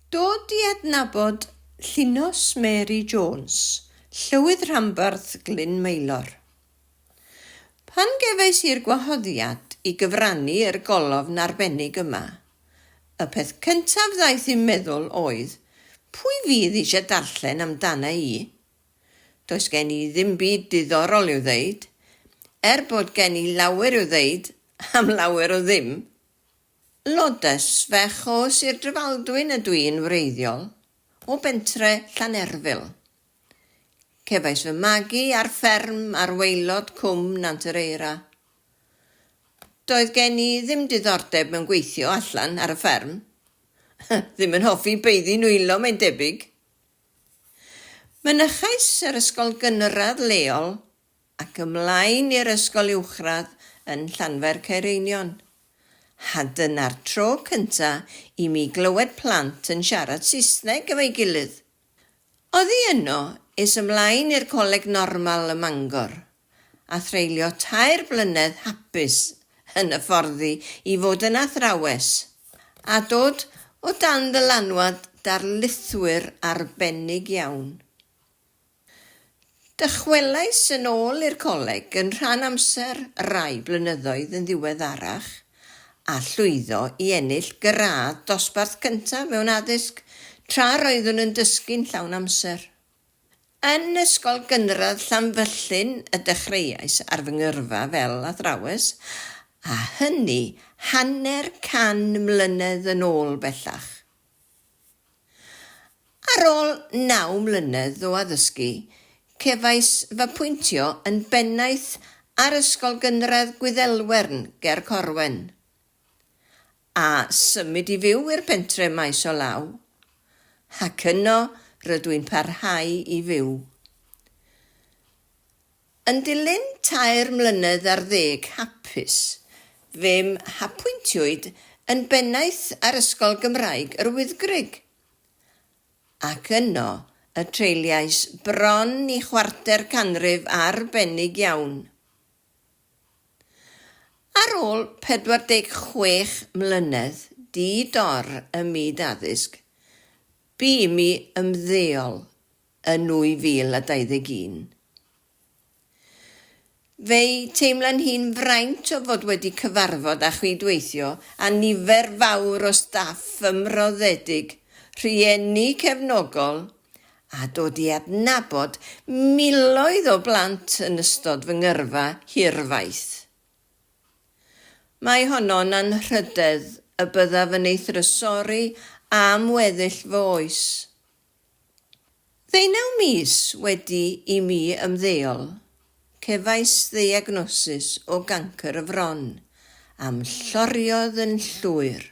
Dod i adnabod Llinos Mary Jones, Llywydd Rhanbarth Glyn Maelor. Pan gefais i'r gwahoddiad i gyfrannu i'r golofn arbennig yma, y peth cyntaf ddaeth i'm meddwl oedd, pwy fydd eisiau darllen amdana i? Does gen i ddim byd diddorol i'w ddeud, er bod gen i lawer i'w ddeud am lawer o ddim. Lodes fech o Sir Drefaldwyn ydw i yn wreiddiol, o bentre Llanerfyl. Cefais fy magu ar fferm ar waelod cwm Nant yr Eira. Doedd gen i ddim diddordeb mewn gweithio allan ar y fferm. Ddim yn hoffi baeddu nwylo mae'n debyg. Mynychais yr ysgol gynradd leol ac ymlaen i'r ysgol uwchradd yn Llanfair Caereinion. A dyna'r tro cynta i mi glywed plant yn siarad Saesneg efo'i gilydd. Oddi yno, es ymlaen i'r Coleg Normal ym Mangor, a threulio tair blynedd hapus yn hyfforddi i fod yn athrawes, a dod o dan ddylanwad darlithwyr arbennig iawn. Dychwelais yn ôl i'r coleg yn rhan amser rai blynyddoedd yn ddiweddarach a llwyddo i ennill gradd dosbarth cyntaf mewn addysg tra roeddwn yn dysgu'n llawn amser. Yn Ysgol Gynradd Llanfyllin y dechreuais ar fy ngyrfa fel athrawes, a hynny hanner can mlynedd yn ôl bellach. Ar ôl naw mlynedd o addysgu, cefais f'apwyntio yn bennaeth ar Ysgol Gynradd Gwyddelwern ger Corwen, a symud i fyw i'r pentre maes o law, ac yno rydw i'n parhau i fyw. Yn dilyn tair mlynedd ar ddeg hapus, fe'm hapwyntiwyd yn bennaeth ar Ysgol Gymraeg yr Wyddgrug, ac yno y treuliais bron i chwarter canrif arbennig iawn. Ar ôl 46 mlynedd di-dor ym myd addysg, bu i mi ymddeol yn 2021. Fe'i teimlan hi'n fraint o fod wedi cyfarfod a chydweithio â nifer fawr o staff ymroddedig, rhieni cefnogol, a dod i adnabod miloedd o blant yn ystod fy ngyrfa hirfaith. Mae honno'n anrhydedd y byddaf yn ei thrysori am weddill fy oes. Ddeunaw mis wedi i mi ymddeol, cefais ddeiagnosis o gancr y fron, a'm lloriodd yn llwyr.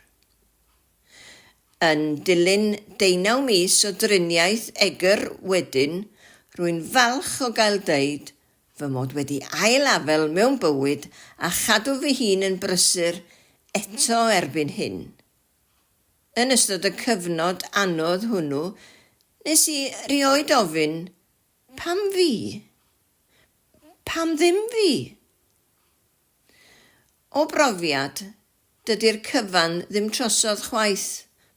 Yn dilyn deunaw mis o driniaeth egr wedyn, rwy'n falch o gael deud fy mod wedi ail-afael mewn bywyd a chadw fy hun yn brysur eto erbyn hyn. Yn ystod y cyfnod anodd hwnnw, nes i 'rioed ofyn, 'Pam fi? Pam ddim fi? O brofiad, dydi'r cyfan ddim trosodd chwaith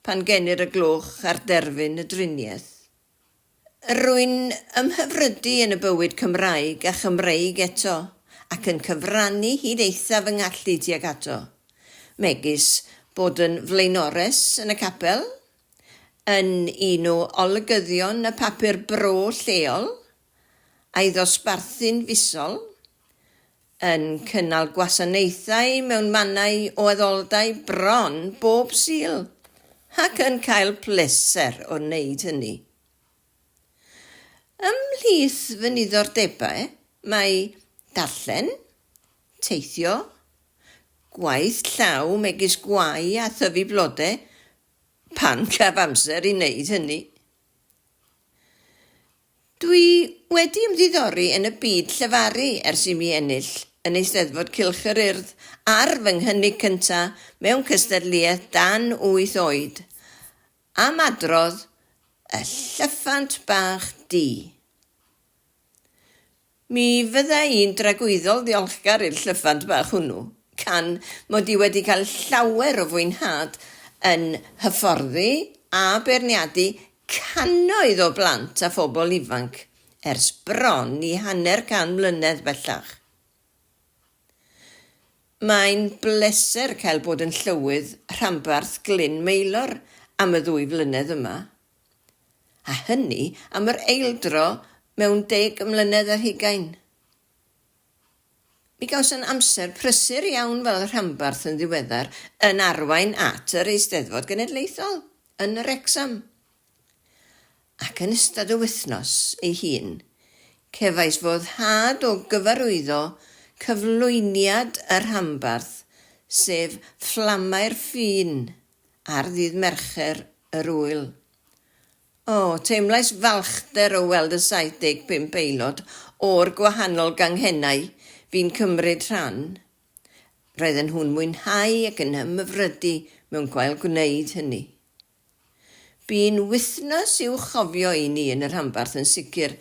pan genir y gloch ar derfyn y driniaeth. Rwy'n ymhyfrydu yn y bywyd Cymraeg a Chymreig eto, ac yn cyfrannu hyd eithaf fy ngallu tuag ato, megis bod yn flaenores yn y capel, yn un o olygyddion y papur bro lleol, a'i ddosbarthu'n fisol, yn cynnal gwasanaethau mewn mannau o addoldai bron bob Sul, ac yn cael pleser o wneud hynny. Ymhlith fy niddordebau mae darllen, teithio, gwaith llaw megis gwau a thyfu blode, pan gaf amser i wneud hynny. Dwi wedi ymddiddori yn y byd llefaru ers i mi ennill yn Eisteddfod Cylch yr Urdd ar fy nghynnig cynta mewn cystadleuaeth dan wyth oed, am adrodd Y Llyffant Bach Du. Mi fydda i'n dragwyddol ddiolchgar i'r llyffant bach hwnnw, gan mod i wedi cael llawer o fwynhad yn hyfforddi a beirniadu cannoedd o blant a phobl ifanc ers bron i hanner can mlynedd bellach. Mae'n bleser cael bod yn llywydd rhanbarth Glyn Maelor am y ddwy flynedd yma, a hynny am yr eildro mewn deg mlynedd ar hugain. Mi gawson amser prysur iawn fel rhanbarth yn ddiweddar yn arwain at yr Eisteddfod Genedlaethol yn Wrecsam. Ac yn ystod y wythnos ei hun, cefais foddhad o gyfarwyddo cyflwyniad y rhanbarth, sef Fflamau'r Ffin, ar ddydd Mercher yr ŵyl. O, teimlais falchder o weld y 75 aelod o'r gwahanol ganghennau fu'n cymryd rhan. Roedden nhw'n mwynhau ac yn ymhyfrydu mewn gwael gwneud hynny. Bu'n wythnos i'w chofio i ni yn y rhanbarth yn sicr,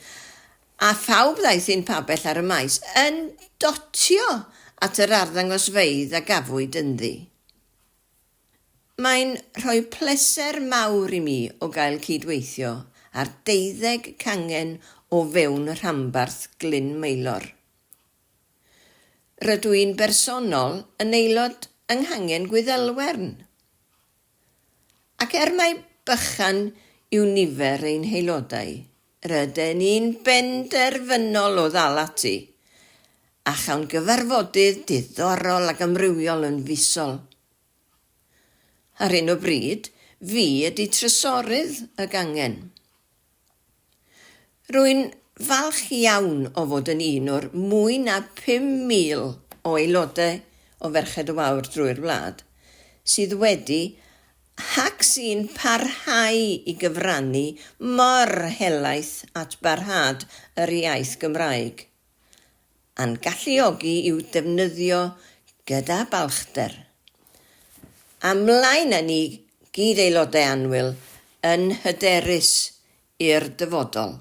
a phawb ddaeth i'n pabell ar y maes yn dotio at yr arddangosfeydd a gafwyd ynddi. Mae'n rhoi pleser mawr i mi o gael cyd-weithio ar deuddeg cangen o fewn rhanbarth Glyn Maelor. Rydw i'n bersonol yn aelod yng nghangen Gwyddelwern. Ac er mai bychan yw nifer ein haelodau, ryden ni'n benderfynol o ddal ati, a chawn gyfarfodydd diddorol ac amrywiol yn fisol. Ar hyn o bryd, fi ydy trysorydd y gangen. Rwy'n falch iawn o fod yn un o'r mwy na 5,000 o aelodau o Ferched y Wawr drwy'r wlad sydd wedi ac sy'n parhau i gyfrannu mor helaeth at barhad yr iaith Gymraeg, a'n galluogi i'w defnyddio gyda balchder. A mlaen â ni gyd-aelodau annwyl yn hyderus i'r dyfodol.